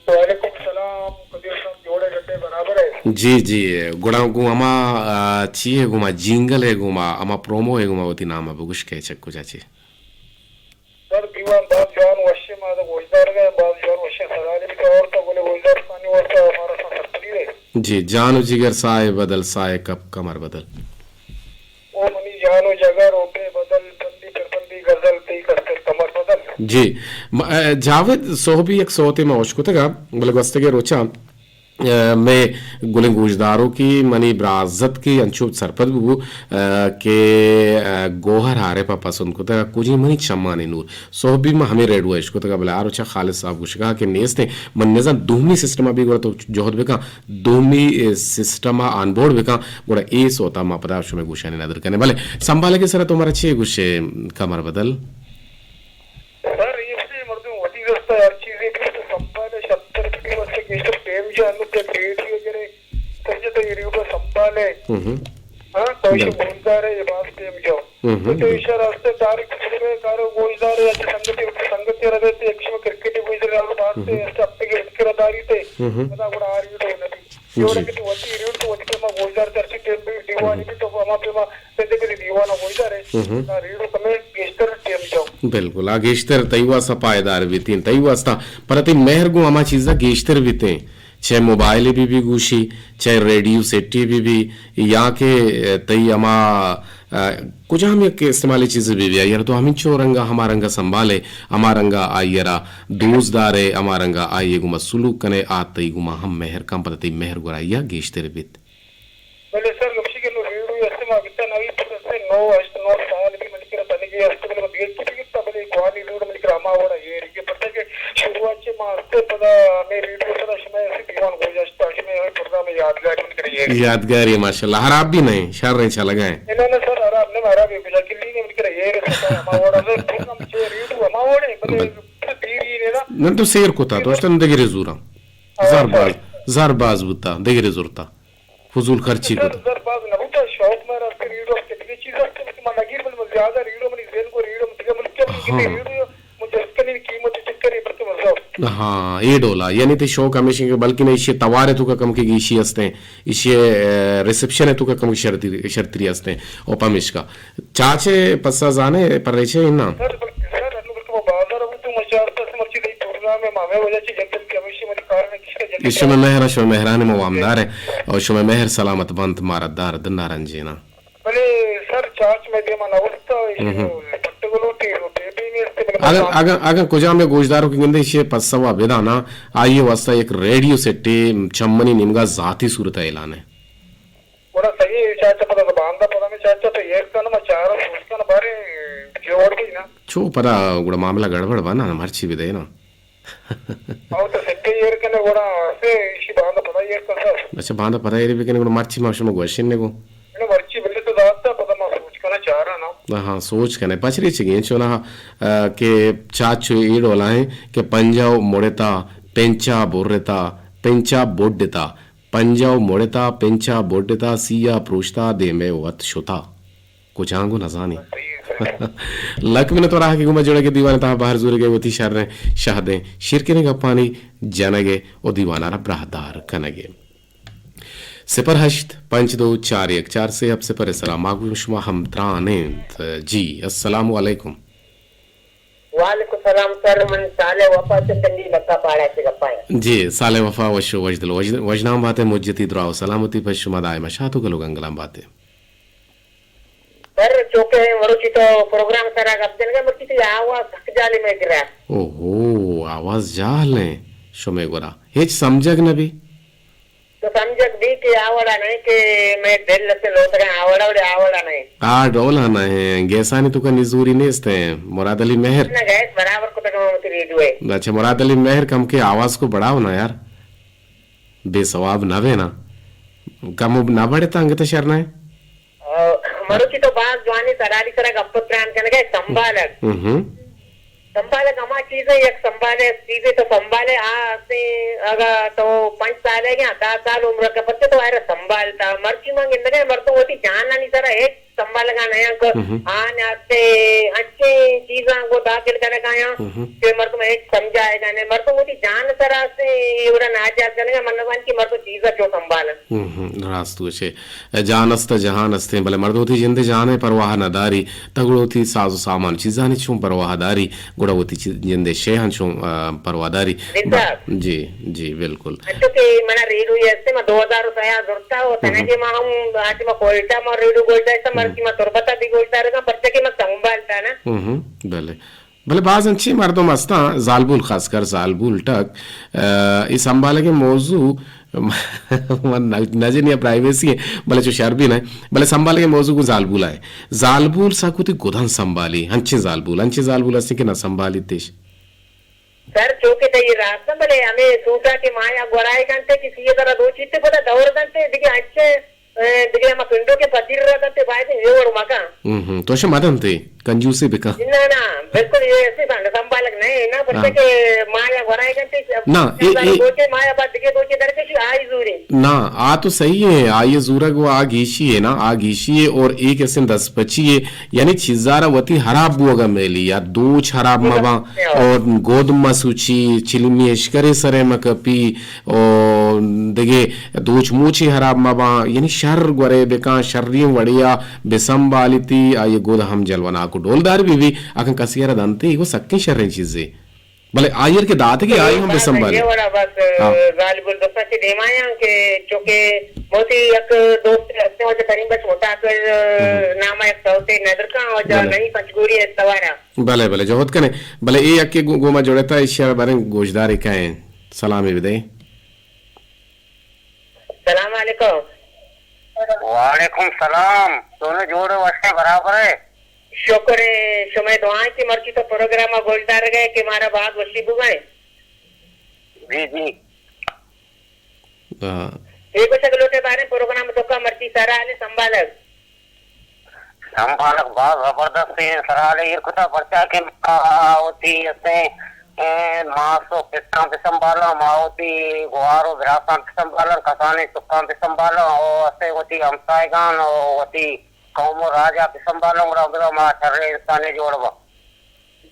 وعلیکم السلام، قدیر صاحب، جوڑ ئے، گڈ ئے، برابر ئے؟ جی، جی، گڑا گوں ہما، آ، چی ئے گوں ما، جنگل ئے گوں ما، ہما پرومو ئے گوں ما وتی نام ءَ بگوش کہ چک کجا چی؟ سر، دیوان باز جوان وشیں، ما گوشدارگ ءَ باز جوان وشیں سرحالے بیتا اور تو بولے گوشدارانی واسطہ ہمارا سرپدی دے۔ جی، جان و جگر سائے بدل، سائے کپ کمر بدل۔ او منی جان و جگر، او بے بدل، بندی پر بندی غزل، تئی کستر کمر بدل۔ جی، م-، ا، جاوید سہبی یک سوتے ما اشکتگا، بلے گوستگے روچا، ا، مئے گلیں گوشداروکی منی برازتکی انچو سرپد ببو، ا، کہ، ا، گوہر عارف ءَ پسند کتگا، کجیں منی چمانی نور۔ سہبی ما ہمے ریڈو ءَ اشکتگا، بلے آ روچا خالد صاحب گوشگا کہ نیستیں۔ من نزان دومی سسٹم ءَ بی گڑا تو جہد بکن، دومی، اے، سسٹم ءَ آن بورڈ بکن، گڑا اے سوتا ما پدا شمئے گوشانی ندر کنیں۔ بلے سنبھالگ ءِ سرا تو مارا چے گوشے کمر بدل؟ سر، اے وڑیں مردم وتی دست ءَ ہر چیزے بیت تو سنبھالے، شتر بی واسطہ گیشتر ٹیم جا، انو کہ ریڈیو گرے، سمجھے تو اے ریڈیو سنبھالے۔ ہم ہم۔ ہاں، تو ایشی بل۔ گوشدار ئے، اے باز ٹیم جو۔ ہم ہم، تو بل۔ ایشی راستے ڈائریکٹ فلم ءِ کارو گوشدار ئے، اچھا سنگتی، سنگتی را دیتے، یک شما کرکٹ گوشدار ئے، آلو بات ہم ہم۔ تے، ایسا اپنے کے رکھے را داری تے، ہم ہم۔ پدا گڑا آ ریڈیو نبی۔ جی۔ جو رکھے تو وتی ریڈیو تو وتی پیما گوشدار ئے، ہرچی ٹیم بی دیوانی ہم ہم۔ بی تو ہما پیما پندے کے دیوان گوشدار ئے۔ ہم ہم۔ آ ریڈیو کمے گیشتر ٹیم جو۔ بالکل، آ گیشتر تئی واسطہ پائیدار بیتیں، تئی واسطہ، پر تئی مہر گوں ہما چیزا گیشتر بیتیں۔ چہ موبائلے بہ بی گوشی، چہ ریڈیو سیٹے بہ بی، یا کہ تئی ہما، ا، کجام یک استعمالی چیزے بہ بی، آئی ءَ را تو ہمینچو رنگا ہما رنگا سنبھالے، ہما رنگا آئی ءَ را دوست دارے، ہما رنگا آئی ءَ گوما سلوک کنے، آ تئی گوما ہم مہر کن، پدا تئی مہر گورا آئی ءَ گیشتر بیت۔ بلے سر، گپشی کہ نو ریڈیو است، ما گتا نوی پس است، نو ہشت نو سال بی منی کرا تنگی است، بلے ما دیکھ کی بگتا، بلے گوانی ریڈیو منی کرا ہما وڑا ایر کہ پرچا کہ شروعات چہ ما است، پدا ہمیں ریڈیو پدا شما ایسے دیوان گوشداشتا، شما ہمیں پروگرام یادگاری منی کرا ایر۔ یادگاری، ماشاءاللہ، خراب بھی نہیں، شر ہیں، چلگا ہیں۔ نہ، نہ، نہ سر، خراب نہ، خراب ہے، بلا کلی نے منی کرا ایر، ہما وڑا، پروگرام چہ ریڈیو ہما وڑے، بلے بل۔ پھر دیری نے نا۔ نہ تو سیر کوتا، تو اشتن دگرے زورا۔ ہاں، زر سر۔ باز، زر باز بوتا، دگرے زورتا۔ فضول خرچی سر، کت۔ سر، باز نہ بوتا، شوق مارا است، ریڈیو است، دگہ چیز است کہ ما نگیر، بلے من زیادہ ریڈیو منی ذہن کو ریڈیو من دگہ ملک کے ہاں۔ ریڈیو من جست کنی قیمت چکر ہے، بلکہ مزہ۔ ہاں، اے ڈولا، یعنی تئی شوق ہمیش کہ بلکہ نہ ایشی توار تو کا کم کے گیشی ہستیں، ایشی، اے، ریسپشن تو کا کم کے شرطی، شرطری ہستیں، او پمیشکا۔ چاچے پسا زانے پریچے انا۔ سر، بلکہ سر، انو بلکہ ما بازار بوتو، ما چارتا سے مرچی دئی پروگرام ہے، ما ہمیں وجہ چی جنگل کے ہمیشی منی کار میں ایشی مہر، شمئے مہرانی ما وامدار ایں اور شمئے مہر سلامت بنت، مارا درد نہ رنجینا۔ بلے سر، چاچ مئے دیما نہ وستا، ایشی ہم۔ پٹگلو تی رو بے بے نیست، بلے اگر، اگر، اگر کجام گوشدارو کہ گندے ایشی پسوا بدانا، آئی واسطہ یک ریڈیو سیٹے چمنی نیمگا ذاتی صورت اعلان ہے۔ گڑا صحیح ہے، چاچا پدا باندا پدا میں چاچا تو ایر کن، ما چارا سوچ کن، بارے جوڑ بھی نا۔ چو پدا گڑا معاملہ گڑبڑ بنا، مرچی بدے نا۔ او تو سکے ایر کنے گڑا سے ایشی باندا پدا ایر کن سر۔ اچھا، باندا پدا ایر بکنے گڑا مرچی ما شما گوشن نے گو۔ نے مرچی بلے تو داتا پدا ما سوچ کنا چارا نا۔ ہاں، سوچ کنے۔ پچری چگی ہیں چونا، آ، کہ چاچو ایڈ والا ہیں کہ پنجاو مڑتا، پنچا برتا، پنچا بڈتا، پنجاو مڑتا، پنچا بڈتا، سیا پروشتا، دیمے وت شتا۔ کجانگو نزانی۔ لک منت وراہ کہ گوما جڑگ ء دیوان تہا بہر زورگ ء وتی شریں شہدیں شیرکنیں گپانی جنگ ء و دیوان ء را براہدار کنگ ء۔ صفر ہشت پنچ دو چار یک چار سے ہفت صفر ء سرا ما گوں شما ہمتران انت۔ جی، السلام علیکم۔ وعلیکم السلام سر، من صالح وفا چہ کنڈی لکا پاڑا چہ گپا ہیں۔ جی، صالح وفا وش و وشدل وش-، وشنام باتے، مجتی دراہ و سلامتی پہ شما دائم شات و گل و گنگلام باتے۔ سر، چوکہ مروچی تو پروگرام سرا گپ جنگا، مرچی تئی آواز سک جالے مئے گرا۔ اوہو، آواز جال ہیں شمے گرا۔ ہچ سمجھگ نہ بی۔ تو سمجھگ بی کہ آوڑا نہیں کہ میں دل سے لوٹگا آوڑا وڑے آوڑا نہیں۔ آ ڈول ہنا ہیں، گیسانی تو کا نزوری نیست ہیں، مراد علی مہر۔ نہ گیس برابر کو تک ریڈیو ہے۔ اچھا، مراد علی مہر، کم کے آواز کو بڑھاؤ نا یار، بے ثواب نہ بے نا، کم نہ بڑھے تا انگت شر نہ ہے۔ آ، مروچی تو باز جوانی سراری سرا گپ تران کنگے، سنبھالگ۔ ہم۔ سنبھالگ ہما چیز ہے، یک سنبھالے، چیزے تو سنبھالے، آ اسے اگا تو پنچ سال ہے یا دہ سال عمر کا، پچے تو آئرا سنبھالتا۔ مرچی من گندگے مردم ہوتی جان آنی سرا ایک سنبھالگا نہ آں کہ ہم۔ آ نیاستے انچیں چیزاں گوں داخل کنگ آیاں ہم۔ کہ مردم ہچ سمجھائے گا نہیں۔ مردم وتی جان سرا سے اے وڑا ناجائز کنگ ء، من نزان کہ مردم چیزا چو سنبھالن۔ ہم، ہم، راست گوشے۔ جان است جہان استیں، بلے مردم وتی جند جان ء پرواہ نہ داری، تہ گڑا وتی ساز و سامان چیزانی چون پرواہ داری، گڑا وتی چی-، جند شیہاں چون، آ، پرواہ داری۔ بلکل۔ با-، جی، جی، بلکل۔ انچو کہ منا ریڈیو یے است، ما دو ہزار و سئے ء زرتا و تنگے ما ہم آتی ما کوئٹہ ما ریڈیو گوشداشتا، مرچی ما تربت ء بھی گوشدارگاں، پرچہ کہ ما سنبھالتا نا۔ ہم، ہم، بلے۔ بلے باز انچیں مردم استاں، زالبول خاص کر زالبول ٹک، ء، اے سنبھالگیں موضوع من نہ، نہ جنی پرائیویسی ہے، بلے چو شر بھی نہ، بلے سنبھالگیں موضوع کو زالبول ہے۔ زالبول سکوتی گدان سنبھالی، انچیں زالبول، انچیں زالبول استیں کہ نہ سنبھالی تیش۔ سر، چوکہ تئی راست نہ، بلے ہمے سوٹا کہ مایا گورائے کنتے کہ سی ہزار دوچیتے پدا دور دنتے، دگہ اچھے، اے، دگہ ہما پنڈو کے پتیر را دنتے، باید یہ وڑ مکان۔ ہم، ہم، تو شما دنتے، کنجوسی بکن۔ نہ، نہ، بالکل یہ ایسے سنگ سنبھالک نہیں نا، ہاں۔ پرچہ کہ مایا گورائے کنتے، نہ، اے، اے، دوچے مایا بعد دگہ دوچے درکشی آئی زوری۔ نہ، آ تو صحیح ہے، آئی زورگ و آ گیشی ہے نا، آ گیشی ہے اور ایک ایسے دس پچی ہے، یعنی چیزارا وتی ہراب بوگا میلی، یا دوچ ہراب مباں، اور گود مسوچی، چلمی اشکرے سرے مکپی، او دگہ دوچ موچی ہراب مباں، یعنی شر گورے بکاں، شریں وڑیا بسنبھالیتی، آئی گود ہم جلوناک و ڈولدار بی بی، اکن کسی را دنتے، ایگو سکیں شریں چیزے۔ بلے آئیر کہ داتگی آئی ہم بسنبھالی۔ یہ والا بس، ہاں۔ زالبول دوستاں چہ دیما یاں کہ چونکہ موتی یک دوست ہستے، واجہ کریم بخش مسافر نام یک سوتے ندر کاں، واجہ بلے۔ گنی پنچگوری استوارا۔ بلے، بلے، جہد کنے۔ بلے اے یکے گو-، گوما جوڑتا، ایشیا باریں گوشدارے کئیں۔ سلامے بدے۔ السلام علیکم۔ وعلیکم سلام۔ تو نے جوڑ وشے برابر ہے؟ شکر ہے، شمئے دعائیں کہ مرچی تو پروگرام ء گوشدارگ ء کہ مارا باز وشی بوگائیں۔ جی، جی۔ ہاں۔ اے گوشگ لوٹے باریں پروگرام توکا مرچی سرحال سنبھالگ۔ سنبھالگ باز زبردست ایں، سرحال ایر کتا، پرچا کہ ما وتی استیں، اے، ماس و پتاں بہ سنبھالاں، ما وتی گوار و براساں بہ سنبھالاں، کسانیں چکاں بہ سنبھالاں، او استیں وتی ہمسائگان و وتی قوم و راجا بہ سنبھالاں، گڑا بزاں ما شریں انسانے جوڑ باں۔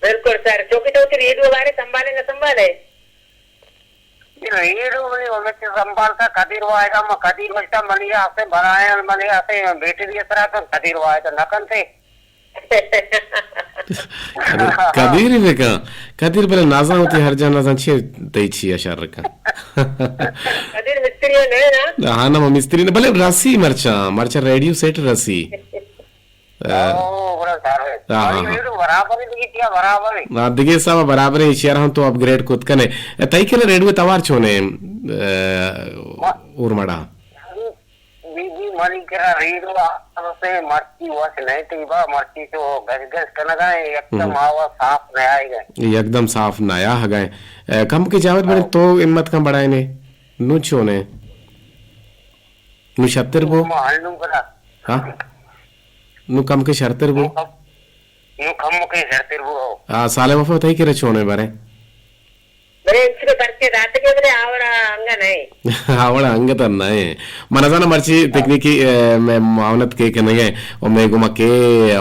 بالکل سر، چونکہ تو وتی ریڈیو بارے سنبھالے نہ سنبھالے؟ ریڈیو منی ہمے چہ سنبھالتا، قدیر واحد ء ما قدیر گوشتا، منی آسے برایاں، منی آسے بیٹری ء سرا کن، قدیر واحد ء نہ کنتے۔ قدیر، قدیر بکن، قدیر بلے نازاں وتی ہر جا نازاں چی تئی چی ء شر کن۔ قدیر مستری ء نہ نا؟ ہاں نا، ما مستری نہ، بلے رسی مرچاں، مرچاں ریڈیو سیٹ رسی۔ او، گڑا سر۔ ہاں، ہاں، ہاں۔ ریڈیو برابر ہے، دیگہ کیا برابر ہے؟ ہاں، دیگہ سب برابر ہے، ایشی ء ہم تو اپ گریڈ کت کنے۔ تئی کرا ریڈیو توار چونے، اے، ما-، اورمڑا؟ جی، جی، منی کرا ریڈیو آسے مرچی وش نہیں تھی با، مرچی تو گش گش کنگا ہے، یکدم ہم۔ آواز صاف نہ آئے گا۔ یکدم صاف نہ آ گئے۔ اے، کم کے جاوید بڑے ہاں۔ تو ہمت کم بڑھائے نے، نو چونے۔ نو شتر بو؟ ما ہلنو کرا۔ ہاں؟ نو کم کے شرتر بو؟ نو کم، نو کم کے شرتر بو، ہو۔ آ، صالح وفا تئی کرا چونے بارے؟ بلے انچو کہ پرچے داتگے بلے آوڑا انگا نئے۔ آوڑا انگا تر نئے۔ من زانا مرچی ہاں۔ تکنیکی، اے، میں معاونت کے کنگے و میں گما کے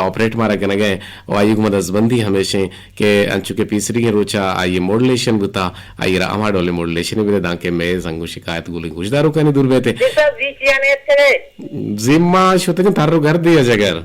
آپریٹ مارا کنگے و آئی گما دزبندی ہمیشیں کہ انچو کہ پیسریگیں روچا آئی موڈولیشن بوتا، آئی را ہما ڈولیں موڈولیشن بدے دانکہ مئے زنگ و شکایت گلیں گوشداروکانی دور بیتے۔ جی صاحب، جی چیا نیت کرے؟ زیما شتگیں تر و گردے ء جگر۔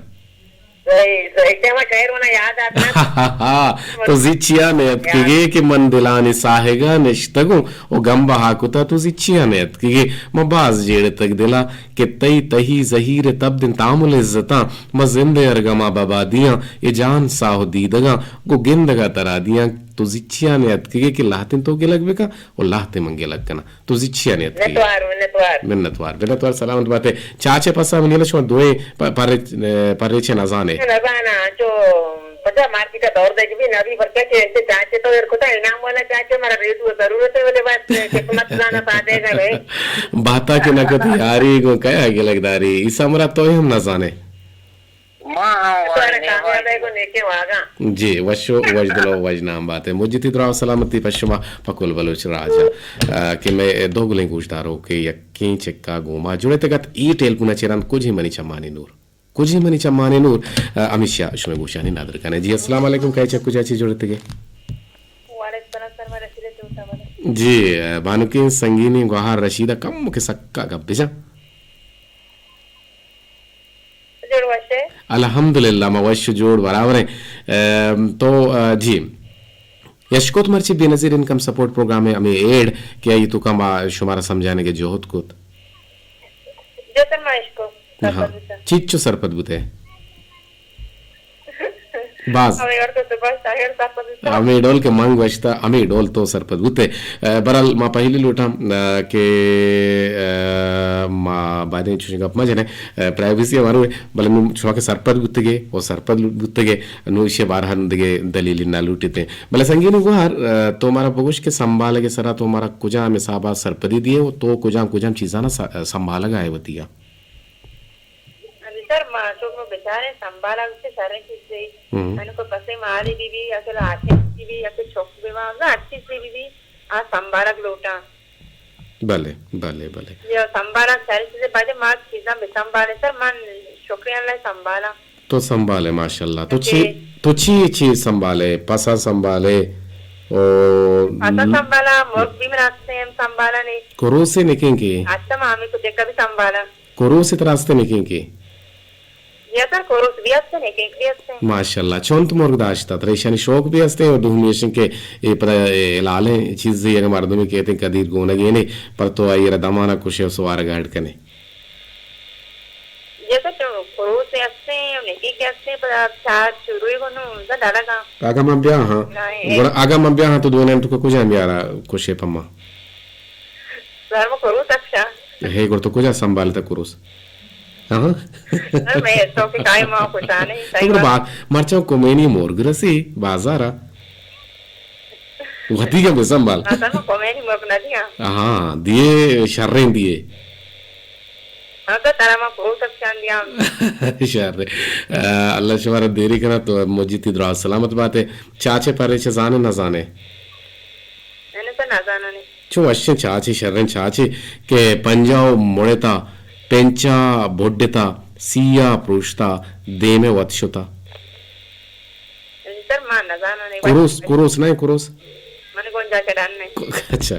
صحیح، صحیح۔ ٹائم شاعر ہونا یاد آتا۔ تو زی چیا نیت کگے کہ من دلانی ساہگا نشتگوں و گم بہا کتا، تو زی چیا نیت کگے؟ من باز جیڑتگ دلا کہ تئی تہی زہیر تب دن تام و لذتاں، من زند ارگما ببا دیاں، اے جان ساہ و دیدگاں گو گندگا ترا دیاں۔ تو زی چیا نیت کگے کہ لہتیں تو گلگ بکن و لہتیں من گلگ کناں۔ تو زی چیا نیت کگے؟ منتوار، منتوار۔ منتوار، منتوار، سلامت باتے۔ چاچے پسا منی شما دوئیں پ-، پرے-، پرے چے نزانے؟ نزانا، چو اچھا، مارکیٹ ءَ دور دیگ بھی نہ بی، پرچا کہ ایسے چاچے تو ایر کتا، انعام والا چاچے، مارا ریڈیو ضرورت ہے، بولے بس قسمت زانہ سادے گا نہیں۔ باتا کہ نہ کت یاری گوں کیا گلگ داری، عیسیٰ مراد تو ہم نہ زانے۔ ما ہم تو ارے وارنے کامیاب ہے واجی۔ گو نیکے واگا۔ جی، وشو، وژدلو، وژنام بات ہے۔ مجتی درا سلامتی پہ شما، پہ کل بلوچ راج ءَ، آ، کہ مئے دو گلیں گوشدارو کہ یکیں چکا گوما جڑتگ ات، ای ٹیلپون ءَ چہ رند کجیں منی چمانی نور۔ کجیں منی چمانی نور، آ، ہمیشہ شمئے گوشانی ندر کنے۔ جی، السلام علیکم، کئے چہ کجا چہ جڑتگے؟ وعلیکم السلام سر، من رشیدہ چوسا بلے۔ جی، آ، بانکیں سنگینی گوہار رشیدہ کم کہ سکا گپ بجن۔ جوڑ وش ئے؟ الحمدللہ، ما وش جوڑ برابر ہیں۔ ام، تو، آ، جی، اشکت مرچی بے نظیر انکم سپورٹ پروگرام ہے، ہمیں ایڈ کہ آئی تو کم آ، شمارا سمجھانے کے جہد کت۔ جی سر، ما اشکت۔ ہاں۔ سرپد بوتا۔ چیچو سرپد بوتے؟ باز۔ ہمے وڑ تو سپاس شاعر سرپد بوتا۔ ہمے ڈول کہ من گوشتا، ہمے ڈول تو سرپد بوتے۔ اے، برحال ما پہلی لوٹاں، اے، کہ، اے، ما بایدیں چوشیں گپ مہ جنیں، اے، پرائیویسی ہمارو ہے، بلے نوں شما کہ سرپد بوتگے، او سرپد بوتگے، نوں ایشی بارہ نوں دگہ دلیل نہ لوٹیتے۔ بلے سنگینی گوہر، اے، تو مارا بگوش کہ سنبھالگ سرا تو مارا کجام حسابا سرپدی دیے، او تو کجام کجام چیزانا س-، سنبھالگا ہے وتیا؟ انچو سر، ما چو ما بچاریں سنبھالگ چہ شریں چیزے۔ ہم۔ انو کہ کسے مالے بی بی، یا کہ لاشے بی بی، یا کہ چک بی ما، ہر چیزے بی بی، آ سنبھالگ لوٹاں۔ بلے، بلے، بلے۔ یا سنبھالگ شریں چیزے، بعد ما چیزاں بہ سنبھالیں سر، من شکر اللہ سنبھالاں۔ تو سنبھالے، ماشاءاللہ۔ تو چی، تو چی، چی سنبھالے؟ پسا سنبھالے؟ او پسا سنبھالاں، مرگ بی من ہستیں ہم سنبھالاں نے۔ کروسے نکیں کے؟ اچھا، ما ہمیں کو دیکھا بھی سنبھالاں۔ کروس ء ترا است نکیں کے؟ جی سر، کروس بھی است، نکیں بھی است۔ ماشاءاللہ، چونت مرگ داشتہ، ترا ایشانی شوق بھی است، اور دومی ایشن کہ اے پدا اے لالیں چیز اگر مردمی کہتے ہیں قدیر گونگینے، پر تو آئی را دمانا کشے و سوارگ اڈ کنے۔ جی سر، تو کروس است، نکیں کے است، پر چار چوروی گونو زد الگا۔ اگا من بیا ہاں، نہ، اے گڑا اگا من بیا ہاں تو دونیں تو کجا میارا کشے پما؟ سر، ما کروس اکشا۔ ہے گڑا تو کجا سنبھالتا کروس؟ ہاں؟ سر، میں تو کہ کائے ما کشانے، صحیح تو بات۔ با-، مرچاں کمینی مرگ رسی بازارا۔ وتی گم سنبھال۔ ہاں، سر، ما کمینی مرگ نہ دیا۔ ہاں، دیے شریں دیے۔ ہاں، تو ترا ما کروس اکشان دیا۔ شر۔ آ، اللہ شمارا دیری کنا تو مجیتی درا سلامت باتے۔ چاچے پرے چہ زانے نہ زانے؟ نہ، نہ، سر، نہ زانانے۔ چو وشیں چاچے، شریں چاچے کہ پنجاہ و مڑتا، پنچا بڈتا، سیا پروشتا، دیم وت شتا۔ سر، ما نزانانے۔ کروس، کروس نہ کروس؟ من گنجا چہ ڈن نے۔ اچھا،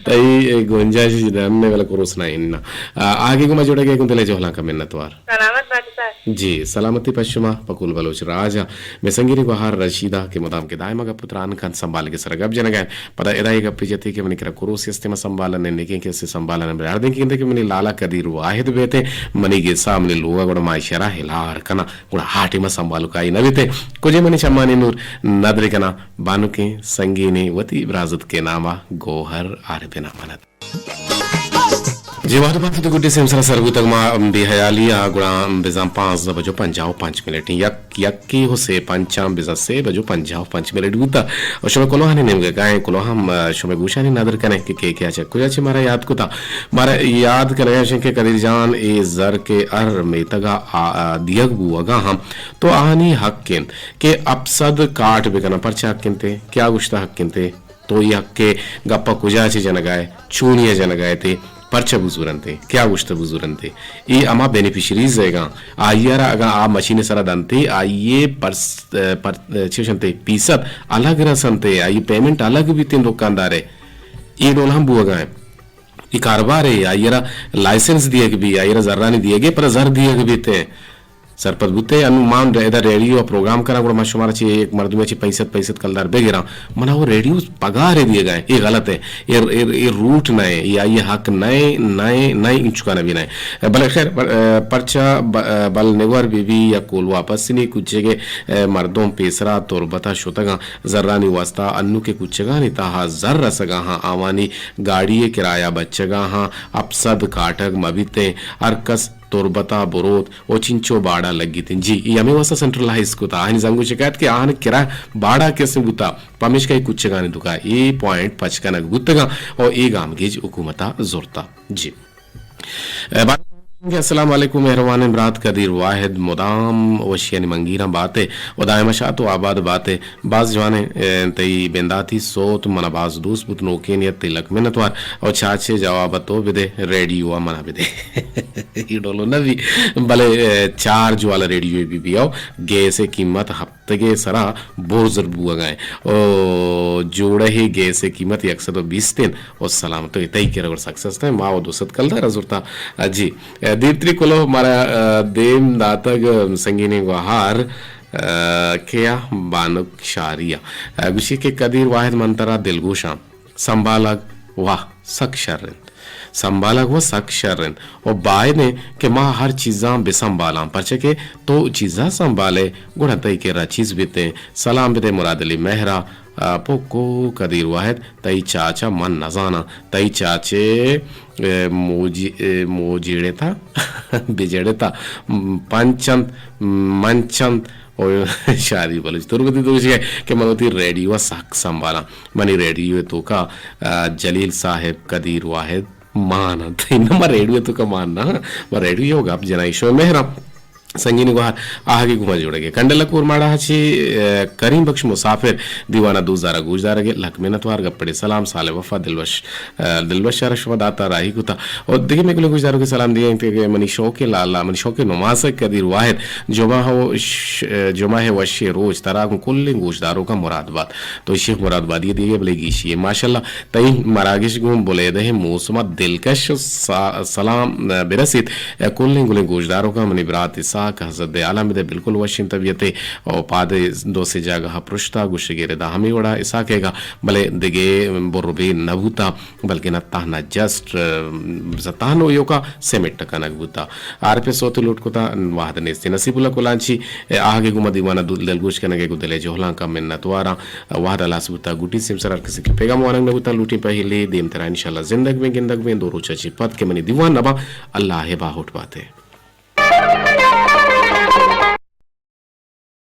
تئی گنجا چہ ڈن نے، بلے کروس نہ اننا۔ آ، آگے گما جوڑے گئے کن دلے جوہلاں کا منتوار۔ سلامت بات سر۔ جی، سلامتی پہ شما، پہ کل بلوچ راج ء۔ مئے سنگینی گوہار رشیدہ کہ مدام کہ دائم ء گپ ء تران کنت، سنبھالگ ء سر ء گپ جنگ ء انت۔ پدا ادا اے گپ ء جتی کہ منی کرا کروسی است، ما سنبھالن ء نکیں کسے سنبھالن ء، بلے ہر دیں کہ گندے کہ منی لالا قدیر واحد بیت ء منی گسا منی لوگ ء گڑا ما شرا ہلار کناں، گڑا ہا ٹیم ء سنبھالوک آئی نہ بیت ء۔ کجے منی چمانی نور ندر کناں، بانکیں سنگینی وتی برازتک ء نام ء گوہر عارف ء نام ء ند۔ جی، وہد پنت گڈی سیمسرا سر بوتگ، ما بے حیالی ء گڑا بزاں پانزدہ بجو پنجاہ و پنچ منٹ، یک، یکی و سے پنچاں بزاں سے بجو پنجاہ و پنچ منٹ بوتا۔ و شمئے کلوہانی نیمگا کائیں، کلوہ ہم، آ، شمئے گوشانی ندر کنیں کہ کے کیا چہ کجا چہ مارا یاد کتا۔ مارا یاد کنگا شن کہ قدیر جان اے زر کہ ہر میتگا آ، آ، دیگ بوگا ہم تو آہانی حق انت کہ اپسد کاٹ بکنن، پرچہ حق انتے؟ کیا گوشتا حق انتے؟ تو اے حق ء گپ ء کجا چہ جنگ ء ئے؟ چونی ء جنگ ء ئے؟ تے پرچہ بزورنت ئے؟ کیا گوشتہ بزورنت ئے؟ اے ہما بینیفیشریز ئیگاں، آئی ء را اگاں آ مشین ء سرا دنت ئے، آئی ء پرس-، پر-، چے گوشنت ئے، پیسد الگ رسنت ئے، آئی ء پیمنٹ الگ بیت انت دکاندار ء۔ اے ڈول ہم بوگا انت۔ اے کاروبارے، آئی ء را لائسنس دیگ بی، آئی ء را زرانی دیگ ء، پدا زر دیگ بیت۔ سرپد بوت ئے، انوں ما ادا ریڈیو ء پروگرام کناں، گڑا ما شمارا چہ یک مردمے چہ پنچ سد، پنچ سد کلدار بگراں، منا وہ ریڈیو پگارے دیگا ایں، اے غلط ایں، اے، اے، اے روٹ نہ ایں، اے آئی ء حق نہ ایں، نہ ایں، نہ ایں، انچکا نہ بی نہ ایں۔ بلے خیر، پر-، پرچا ب-، بل نگور بی بی یا کولواہ پسنی کوچگ ء مردم پیسرا تربت ء شتگاں زرانی واستا، انوں کہ کوچگانی تہا زر رسگا ہاں، آوانی گاڑی ء کرایہ بچگا ہاں، ہپت سد کاٹگ مہ بیتیں، ہر کس تربت ءَ بروت ءُ چنچو باڑا لگتیں۔ جی، اے ہمے واستا سنٹرلائز کتا۔ آہانی زنگ ءُ شکایت کہ آہانی کرا باڑا کسیں بوتا، پمیشکا اے کچگانی دکا اے پوائنٹ پچ کنگ بوتگاں ءُ اے گامگیج حکومت ءَ زرتا۔ جی۔ اے، با-، السلام علیکم، مہروانیں برات قدیر واحد، مدام وشیانی منگیراں بات ئے ءُ دائم شات ءُ آباد بات ئے۔ باز جوانیں، اے، تئی بنداتی سوت منا باز دوست بوت، نوکیں نیت تئی لک منتوار۔ او چاچے جواب تو بدے، ریڈیو ءَ منا بدے۔ اے ڈولو نہ بی، بلے، اے، چارج والا ریڈیو بی بی او گیس ءِ قیمت ہپتگے سرا برزر بوگا ایں۔ او جوڑہ ءِ گیس ءِ قیمت یک سد ءُ بیست ایں۔ او سلام تو تئی کرا ور سکسس تھے، ما او دو سد کلدار زرتا۔ جی، دیمتری کلو مارا، آ، دیم داتگ سنگینیں گوہار، آ، کیا بانک شاری ءَ۔ آ، گوشی کہ قدیر واحد من ترا دلگوشاں۔ سنبھالگ وَ سک شر اِنت۔ سنبھالگ وَ سک شر اِنت ءُ باید اِنت کہ ما ہر چیزاں بہ سنبھالاں، پرچا کہ تو چیزاں سنبھال ئے، گڑا تئی کرا چیز بیت اِنت۔ سلام بدئے مراد علی مہر ءَ، آ، پکو قدیر واحد، تئی چاچ ءَ من نزاناں۔ تئی چاچ ءَ، اے، موجی-، اے، موجیڑتا، بجیڑتا، پنچ اَنت، منچ اَنت، او شاری بلوچ تربتی دوشی کہ من وتی ریڈیو ءَ سک سنبھالاں۔ منی ریڈیو ءِ توکا، آ، جلیل صاحب، قدیر واحد مان اَنت۔ اناں ما ریڈیو ءِ توکا مان نہ، ما ریڈیو ءَ گپ جناں۔ شو مہراں سنگینی گوہار آہگی گما جوڑگ ءَ۔ کنڈل کور ماڑا چی، آ، کریم بخش مسافر دیوانہ دوزارا گوشدارگ ءَ۔ لک منتوار، گپڑے سلام، صالح وفا، دلوش، آ، دلوش ءَ را شما داتا راہی کتا۔ او دگہ مئے گلیں گوشداروکے سلام دیگ ءَ اِنت کہ منی شوکیں لالا، منی شوکیں نماسگ قدیر واحد، جمعہ ءُ ش-، جمعہ ءِ وشیں روچ ترا گوں کلیں گوشداروکاں مراد بات۔ تو ایشی مراد بادی ءَ دیگ ءَ بلے گیشی ئے۔ ماشاءاللہ، تئی مراگش گوں بلیدہ ءِ موسم ءَ دلکش ءُ سا-، سلام برسیت کلیں گلیں گوشداروکاں۔ منی برات اسحاق حضرت دے عالم بدے، بالکل وشیں طبیعتے او پاد دو سے جاگہ ءَ پرشتا، گوشگ ءِ ردا ہمے وڑا اسحاق ئیگا، بلے دگہ بر بے نہ بوتا۔ بلکن تہنا جسٹ، آ، تہنا ایوکا سمٹ کنگ بوتا۔ عارف ءِ سوت لوٹ کتا، وہد نیست۔ نصیب اللہ کلانچی، آ، آہگے گوما دیوانا دو-، دلگوش کنگے گو دلے جہلانکا منتواراں۔ وہد ہلاس بوتا، گوٹی سیمسر ہر کسی کہ پیغام وانگ نہ بوتا، لوٹیں پہلے دیمترا انشاءاللہ زندگ بیں، گندگ بیں، دو روچا چی پد کہ منی دیوان نبا، اللہ ءِ باہوٹ باتے۔